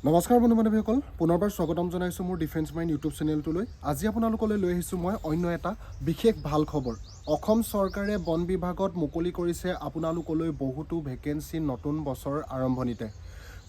নমস্কাৰ বন্ধু বান্ধৱীসকল, পুনৰবাৰ স্বাগতম জনাইছোঁ মোৰ ডিফেন্স মাইণ্ড ইউটিউব চেনেলটোলৈ। আজি আপোনালোকলৈ লৈ আহিছোঁ মই অন্য এটা বিশেষ ভাল খবৰ। অসম চৰকাৰে বন বিভাগত মুকলি কৰিছে আপোনালোকলৈ বহুতো ভেকেঞ্চি নতুন বছৰৰ আৰম্ভণিতে।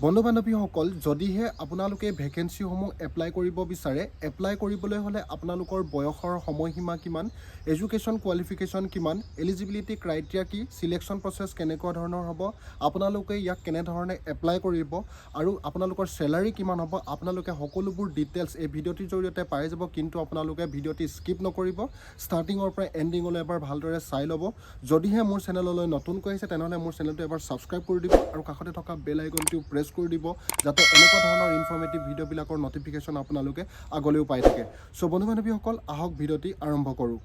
বন্ধু বান্ধৱীসকল, যদিহে আপোনালোকে ভেকেঞ্চিসমূহ এপ্লাই কৰিব বিচাৰে, এপ্লাই কৰিবলৈ হ'লে আপোনালোকৰ বয়সৰ সময়সীমা কিমান, এডুকেশ্যন কোৱালিফিকেশ্যন কিমান, এলিজিবিলিটি ক্ৰাইটেৰিয়া কি, চিলেকশ্যন প্ৰচেছ কেনেকুৱা ধৰণৰ হ'ব, আপোনালোকে ইয়াক কেনেধৰণে এপ্লাই কৰিব আৰু আপোনালোকৰ চেলাৰী কিমান হ'ব, আপোনালোকে সকলোবোৰ ডিটেইলছ এই ভিডিঅ'টিৰ জৰিয়তে পাই যাব। কিন্তু আপোনালোকে ভিডিঅ'টি স্কিপ নকৰিব, ষ্টাৰ্টিঙৰ পৰা এণ্ডিঙলৈ এবাৰ ভালদৰে চাই ল'ব। যদিহে মোৰ চেনেললৈ নতুনকৈ আহিছে, তেনেহ'লে মোৰ চেনেলটো এবাৰ ছাবস্ক্ৰাইব কৰি দিব আৰু কাষতে থকা বেল আইকনটিও প্ৰেছ কৰি দিব, যাতে এনেকুৱা ধৰণৰ ইনফৰ্মেটিভ ভিডিঅ'বিলাকৰ নটিফিকেশ্যন আপোনালোকে আগলৈও পাই থাকে। চ' বন্ধু বান্ধৱীসকল, আহক ভিডিঅ'টি আৰম্ভ কৰোঁ।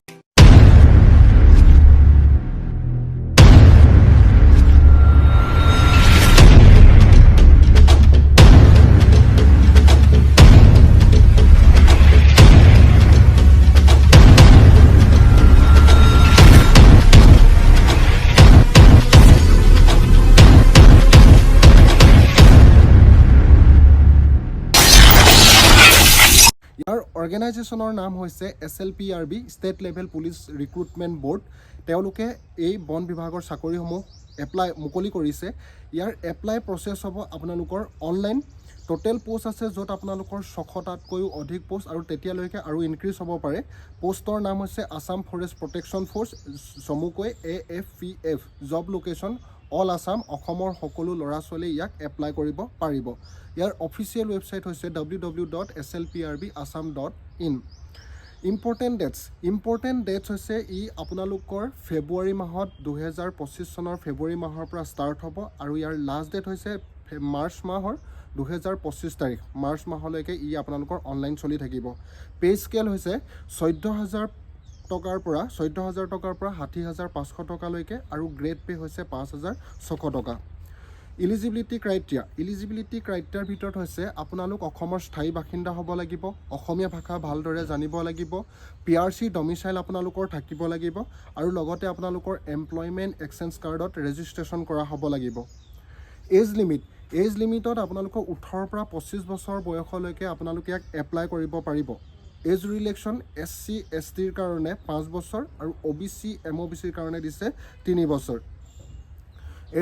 ইয়াৰ অৰ্গেনাইজেশ্যনৰ নাম হৈছে SLPRB, State Level Police Recruitment Board। তেওঁলোকে এই বন বিভাগৰ চাকৰিসমূহ এপ্লাই মুকলি কৰিছে। ইয়াৰ এপ্লাই প্ৰচেছ হ'ব আপোনালোকৰ অনলাইন। টোটেল প'ষ্ট আছে য'ত আপোনালোকৰ 600টাতকৈও অধিক প'ষ্ট আৰু তেতিয়ালৈকে আৰু ইনক্ৰিজ হ'ব পাৰে। প'ষ্টৰ নাম হৈছে আছাম ফৰেষ্ট প্ৰটেকশ্যন ফ'ৰ্চ, চমুকৈ AFPF। Job location all Assam। অসমৰ সকলো ল'ৰা ছোৱালীয়ে ইয়াক এপ্লাই কৰিব পাৰিব। ইয়াৰ অফিচিয়েল ৱেবছাইট হৈছে ww.slprbAssam.in। Important dates. Important dates হৈছে ই আপোনালোকৰ ফেব্ৰুৱাৰী মাহত, 2025 চনৰ ফেব্ৰুৱাৰী মাহৰ পৰা ষ্টাৰ্ট হ'ব আৰু ইয়াৰ লাষ্ট ডেট হৈছে মাৰ্চ মাহৰ 2025 তাৰিখ। মাৰ্চ মাহলৈকে ই আপোনালোকৰ অনলাইন চলি থাকিব। পে' স্কেল হৈছে 14,000 টকাৰ পৰা 60,500 টকালৈকে আৰু গ্ৰেড পে' হৈছে 5,600 টকা। Eligibility criteria. ইলিজিবিলিটি ক্ৰাইটেৰিয়াৰ ভিতৰত হৈছে আপোনালোক অসমৰ স্থায়ী বাসিন্দা হ'ব লাগিব, অসমীয়া ভাষা ভালদৰে জানিব লাগিব, পি আৰ চি ডমিচাইল আপোনালোকৰ থাকিব লাগিব আৰু লগতে আপোনালোকৰ এমপ্লয়মেণ্ট এক্সচেঞ্জ কাৰ্ডত ৰেজিষ্ট্ৰেশ্যন কৰা হ'ব লাগিব। এজ লিমিট, এজ লিমিটত আপোনালোকৰ 18ৰ পৰা 25 বছৰ বয়সলৈকে আপোনালোকে ইয়াক এপ্লাই কৰিব পাৰিব। এজ ৰিলেক্সন এছ চি, এছ টিৰ কাৰণে 5 বছৰ আৰু অ' B C, M O' B চিৰ কাৰণে দিছে 3 বছৰ।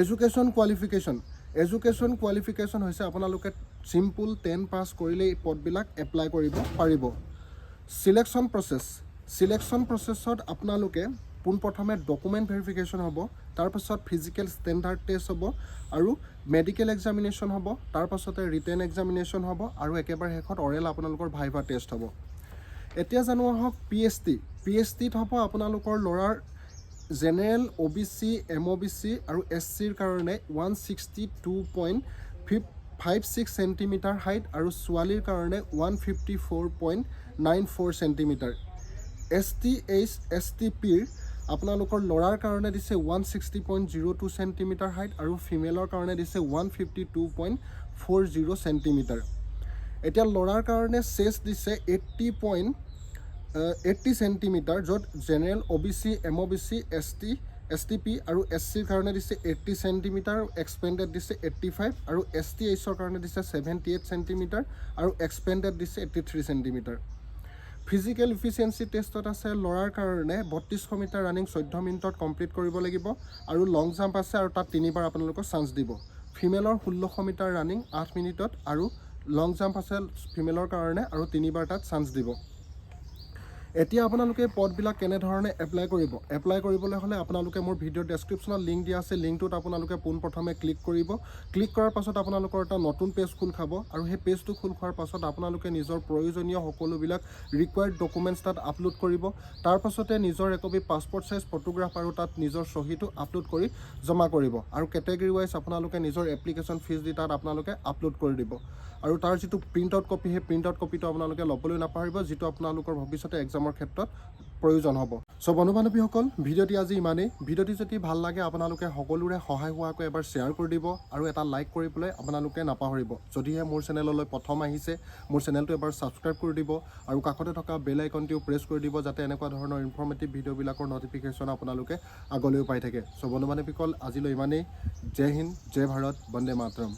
Education qualification. এডুকেশ্যন কোৱালিফিকেশ্যন হৈছে আপোনালোকে চিম্পুল 10 পাছ কৰিলেই এই পদবিলাক এপ্লাই কৰিব পাৰিব। Selection process. চিলেকশ্যন প্ৰচেছত আপোনালোকে পোনপ্ৰথমে ডকুমেণ্ট ভেৰিফিকেশ্যন হ'ব, তাৰপাছত ফিজিকেল ষ্টেণ্ডাৰ্ড টেষ্ট হ'ব আৰু মেডিকেল এক্সামিনেশ্যন হ'ব, তাৰপাছতে ৰিটেন এক্সামিনেশ্যন হ'ব আৰু একেবাৰে শেষত অৰেল আপোনালোকৰ ভাইভা টেষ্ট হ'ব। এতিয়া জানো আহক P H T. P H টিত হ'ব আপোনালোকৰ ল'ৰাৰ general, O' B C, M O' B C আৰু এছ চিৰ কাৰণে 162.56 centimeter height আৰু ছোৱালীৰ কাৰণে 154.94 centimeter. S T H, S T পিৰ আপোনালোকৰ ল'ৰাৰ কাৰণে দিছে 160.02 centimeter height আৰু ফিমেলৰ কাৰণে দিছে 152.40 centimeter। এতিয়া ল'ৰাৰ কাৰণে চেষ্ট দিছে 80.80 চেণ্টিমিটাৰ, য'ত general, O' B C, M O' B C, S T, S T P আৰু এছ চিৰ কাৰণে দিছে 80 চেণ্টিমিটাৰ, এক্সপেণ্ডেড দিছে 85 আৰু এছ টি এইচৰ কাৰণে দিছে 78 চেণ্টিমিটাৰ আৰু এক্সপেণ্ডেড দিছে 83 চেণ্টিমিটাৰ। ফিজিকেল ইফিচিয়েঞ্চি টেষ্টত আছে ল'ৰাৰ কাৰণে 3200 মিটাৰ ৰানিং 14 মিনিটত কমপ্লিট কৰিব লাগিব আৰু লং জাম্প আছে আৰু তাত তিনিবাৰ আপোনালোকক চান্স দিব। ফিমেলৰ 1600 মিটাৰ ৰানিং 8 মিনিটত আৰু লং জাম্প আছে ফিমেলৰ কাৰণে আৰু তিনিবাৰ তাত চান্স দিব। এতিয়া আপোনালোকে পদবিলাক কেনেধৰণে এপ্লাই কৰিব? এপ্লাই কৰিবলৈ হ'লে আপোনালোকে মোৰ ভিডিঅ' ডেছক্ৰিপশ্যনত লিংক দিয়া আছে। লিংকটোত আপোনালোকে পোনপ্ৰথমে ক্লিক কৰিব। ক্লিক কৰাৰ পাছত আপোনালোকৰ এটা নতুন পেজ খোল খাব আৰু সেই পেজটো খোল খোৱাৰ পাছত আপোনালোকে নিজৰ প্ৰয়োজনীয় সকলোবিলাক ৰিকুৱাৰ্ড ডকুমেণ্টছ তাত আপলোড কৰিব। তাৰ পাছতে নিজৰ একপি পাছপৰ্ট চাইজ ফটোগ্ৰাফ আৰু তাত নিজৰ চহীটো আপলোড কৰি জমা কৰিব আৰু কেটেগৰী ৱাইজ আপোনালোকে নিজৰ এপ্লিকেশ্যন ফিজ দি তাত আপোনালোকে আপলোড কৰি দিব আৰু তাৰ যিটো প্ৰিণ্ট আউট কপি, সেই প্ৰিণ্ট আউট কপিটো আপোনালোকে ল'বলৈ নাপাহৰিব, যিটো আপোনালোকৰ ভৱিষ্যতে এক্সামৰ ক্ষেত্ৰত প্ৰয়োজন হ'ব। চ' বন্ধু বান্ধৱীসকল, ভিডিঅ'টি আজি ইমানেই। ভিডিঅ'টি যদি ভাল লাগে, আপোনালোকে সকলোৰে সহায় হোৱাকৈ এবাৰ শ্বেয়াৰ কৰি দিব আৰু এটা লাইক কৰিবলৈ আপোনালোকে নাপাহৰিব। যদিহে মোৰ চেনেললৈ প্ৰথম আহিছে, মোৰ চেনেলটো এবাৰ ছাবস্ক্ৰাইব কৰি দিব আৰু কাষতে থকা বেল আইকনটিও প্ৰেছ কৰি দিব, যাতে এনেকুৱা ধৰণৰ ইনফৰ্মেটিভ ভিডিঅ'বিলাকৰ নটিফিকেশ্যন আপোনালোকে আগলৈও পাই থাকে। চ' বন্ধু বান্ধৱীসকল, আজিলৈ ইমানেই। জয় হিন্দ, জয় ভাৰত, বন্দে মাতৰম।